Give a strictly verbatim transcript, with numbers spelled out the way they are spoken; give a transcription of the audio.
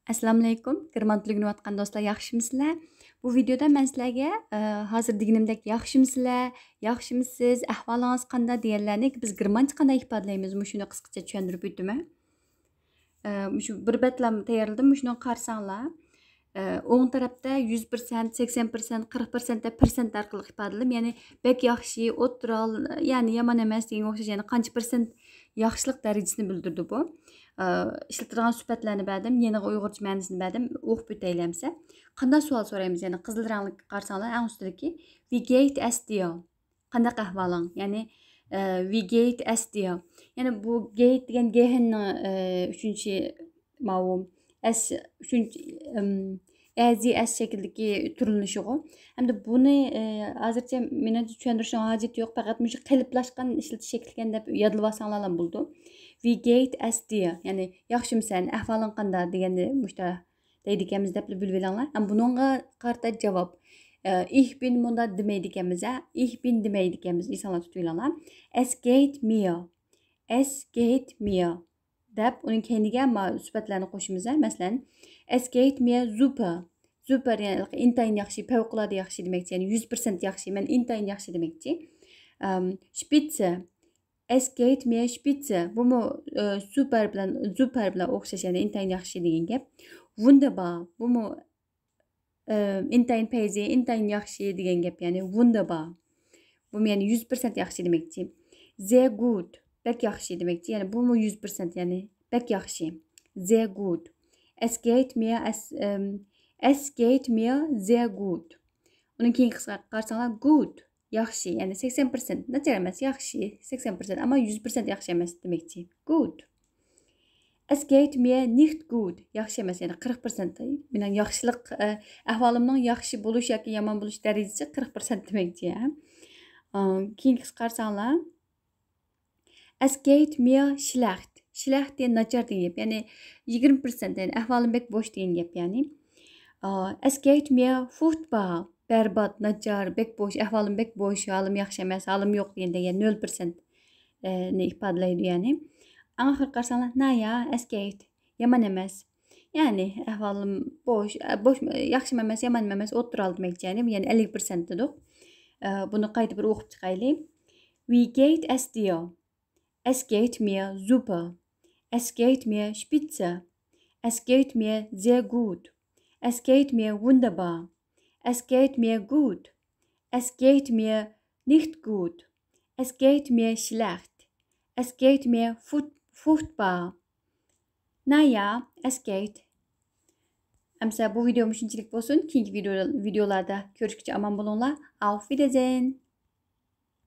ئەسسالامۇئەلەيكۇم، گېرمان تىلى ئۆگىنىۋاتقان دوستلار، ياخشىمۇسىلەر؟ بۇ ۋىدىيودا مەن سىلەرگە، ئە، ھازىر دېگىنىمدەك ياخشىمۇسىلەر، ياخشىمۇسىز، ئەھۋالىڭىز قانداق دېگەنلەرنى بىز گېرمانچە قانداق ئىپادىلەيمىز، مۇشۇنى قىسقىچە چۈشەندۈرۈپ ئۆتىمەن. ئە، مۇشۇ بىر بەتلەم تەييارلىدىم، مۇشۇنى قارىساڭلار. ئە، ئوڭ تەرەپتە يۈز پىرسەنت، سەكسەن پىرسەنت، قىرىق پىرسەنت دەپ پىرسەنت ئارقىلىق ئىپادىلىدىم. يەنى بەك ياخشى، ئوتتۇرا، يەنى يامان ئەمەس دېگەنگە ئوخشاش، يەنى قانچە پىرسەنت ياخشىلىق دەرىجىسىنى بىلدۈرىدۇ بۇ. ئە، ئىشلىتىدىغان سۈپەتلەرنى بەردىم. يەنىغا ئۇيغۇرچە مەنىسىنى بەردىم. ئوقۇپ ئۆتەيلى ئەمسە. قانداق سوئال سورايمىز؟ يەنى قىزىل رەڭلىككە قارىساڭلار، ئەڭ ئۈستىدىكى، Wie geht es dir؟ قانداق ئەھۋالىڭ؟ يەنى، ئە، Wie geht es dir؟ يەنى بۇ geht دېگەن gehen نىڭ، ئە، ئۈچىنچى ماۋۇ ئەس، ئۈچىنچى، ئەم، ئەزى ئەس شەكلىدىكى تۈرلىنىشىغۇ. ھەمدە بۇنى، ئە، ھازىرچە مېنىڭچە چۈشەندۈرۈشنىڭ ھاجىتى يوق، پەقەت مۇشۇ قېلىپلاشقان ئىشلىتىش شەكلىكەن دەپ يادلىۋالساڭلارلا بولىدۇ. Wie geht es dir؟ يەنى ياخشىمۇسەن، ئەھۋالىڭ قانداق دېگەننى مۇشتا دەيدىكەنمىز دەپلا بىلىۋېلىڭلار. ھەم بۇنىڭغا قارىتا جاۋاب، ئە، Ich bin مۇندا دېمەيدىكەنمىز، ھە؟ Ich bin دېمەيدىكەنمىز، ئېسىڭلاردا تۇتۇۋېلىڭلار. Es geht mir. Es geht mir دەپ، ئۇنىڭ كەينىگە ما سۈپەتلەرنى قوشىمىز، ھە؟ مەسىلەن، Es geht mir super. Super، يەنى ئىنتايىن ياخشى، پەۋقۇلئاددە ياخشى دېمەكچى، يەنى يۈز پىرسەنت ياخشى، مەن ئىنتايىن ياخشى دېمەكچى. ئەم، Spitze. Es geht mir spitze. بۇمۇ، ئە، super بىلەن، super بىلەن ئوخشاش، يەنى ئىنتايىن ياخشى دېگەن گەپ. Wunderbar. بۇمۇ، ئە، ئىنتايىن پەيزى، ئىنتايىن ياخشى دېگەن گەپ، يەنى wunderbar. بۇمۇ يەنى يۈز پىرسەنت ياخشى دېمەكچى. Sehr gut. بەك ياخشى دېمەكچى. يەنى بۇمۇ يۈز پىرسەنت، يەنى بەك ياخشى. Sehr gut. Es geht mir, es، ئەم، Es geht mir sehr gut. ئۇنىڭ كېيىنكى قىسمىغا قارىساڭلار، gut. ياخشى، يەنى سەكسەن پىرسەنت، ناچار ئەمەس، ياخشى، سەكسەن پىرسەنت، ئەمما يۈز پىرسەنت ياخشى ئەمەس دېمەكچى. Gut. Es geht mir nicht gut، ياخشى ئەمەس، يەنى قىرىق پىرسەنت. مېنىڭ ياخشىلىق، ئە، ئەھۋالىمنىڭ ياخشى بولۇش ياكى يامان بولۇش دەرىجىسى قىرىق پىرسەنت دېمەكچى، ھە. ئا، كېيىنكىسىگە قارىساڭلار. Es geht mir schlecht. Schlecht دېگەن ناچار دېگەن گەپ. يەنى يىگىرمە پىرسەنت، يەنى ئەھۋالىم بەك بوش دېگەن گەپ، يەنى. ئا، Es geht mir furchtbar. بەربات، ناچار، بەك بوش، ئەھۋالىم بەك بوش، ھالىم ياخشى ئەمەس، ھالىم يوق دېگەندەك، يەنى نۆل پىرسەنت، ئە، نى ئىپادىلەيدۇ، يەنى. ئەڭ ئاخىرقى قارىساڭلار، na ja, es geht. يامان ئەمەس. يەنى ئەھۋالىم بوش، ئە، بوش، ياخشىمۇ ئەمەس، يامانمۇ ئەمەس، ئوتتۇرا ھالدا دېمەكچى، يەنى، يەنى ئەللىك پىرسەنت دېدۇق. ئە، بۇنى قايتا بىر ئوقۇپ چىقايلى. Wie geht es dir? Es geht mir super. Es geht mir spitze. Es geht mir sehr gut. Es geht mir wunderbar. Es geht mir gut. Es geht mir nicht gut. Es geht mir schlecht. Es geht mir furcht-, furchtbar. Na ja, es geht. ئەمسە بۇ ۋىدىيو مۇشۇنچىلىك بولسۇن. كېيىنكى ۋىدىيو-، ۋىدىيولاردا كۆرۈشكىچە ئامان بولۇڭلار. Auf Wiedersehen.